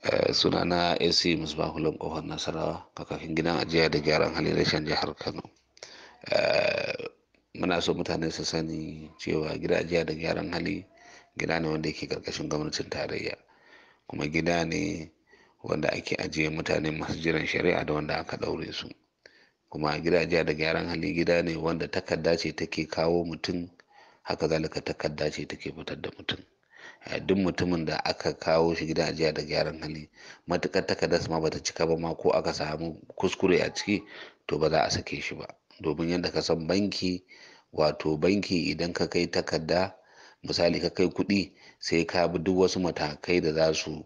Sunana AC Musbahu Kofar Nasarawa, kakakin gidan ajiya da gyaran hali reshen jihar Kano. Muna so mutane su sani cewa gidan ajiya da gyaran hali gida ne wanda yake karkashin gwamnatin tarayya, kuma gida ne wanda ake ajiye mutane masu jiran shari'a da wanda aka ɗaure su. Kuma gidan ajiya da gyaran hali gida ne wanda takarda ce take kawo mutum, haka zalika takarda ce take fitar da mutum. Duk mutumin da aka kawo shi gidan ajiya da gyaran hali, matuƙar takardar ma bata cika ba ma ko aka samu kuskure a ciki, to ba za a sake shi ba. Domin yadda ka san banki, wato banki idan ka kai takarda, misali ka kai kuɗi, sai ka bi duk wasu matakai da za su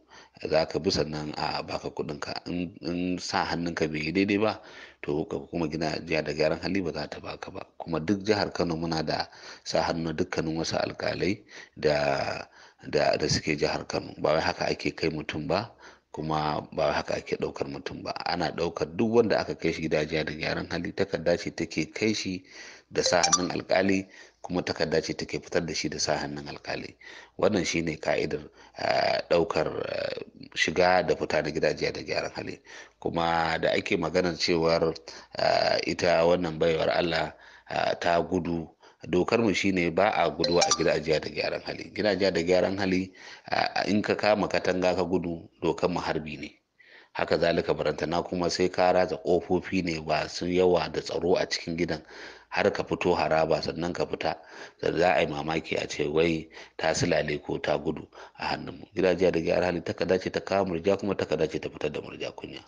za ka bi sannan a baka kuɗinka. In sa hannunka bai yi daidai ba, to kuma gina ajiya da gyaran hali ba za ta baka ba. Kuma duk jihar Kano muna da sa hannu dukkanin wasu alƙalai da suke jihar Kano. Ba wai haka ake kai mutum ba, kuma ba wai haka ake ɗaukar mutum ba. Ana ɗaukar duk wanda aka kai shi gidan ajiya da gyaran hali, takarda ce take kai shi da sa hannun alƙali, kuma takarda ce take fitar da shi da sa hannun alƙali. Wannan shine ka'idar ɗaukar shiga da fita na gidan ajiya da gyaran hali. Kuma da ake maganar cewar ita wannan baiwar Allah ta gudu, dokar mu shine ba a guduwa a gidan ajiya da gyaran hali. Gidan ajiya da gyaran hali, in ka kama katanga ka gudu, dokar mu harbi ne. Haka zalika barantana kuma sai ka ratsa ƙofofi ne masu yawa da tsaro a cikin gidan har ka fito haraba sannan ka fita, da za a yi mamaki a ce wai ta silale ko ta gudu a hannunmu. Gidan ajiya da gyaran hali takarda ce ta kawo murja, kuma takarda ce ta fitar da murja kunya.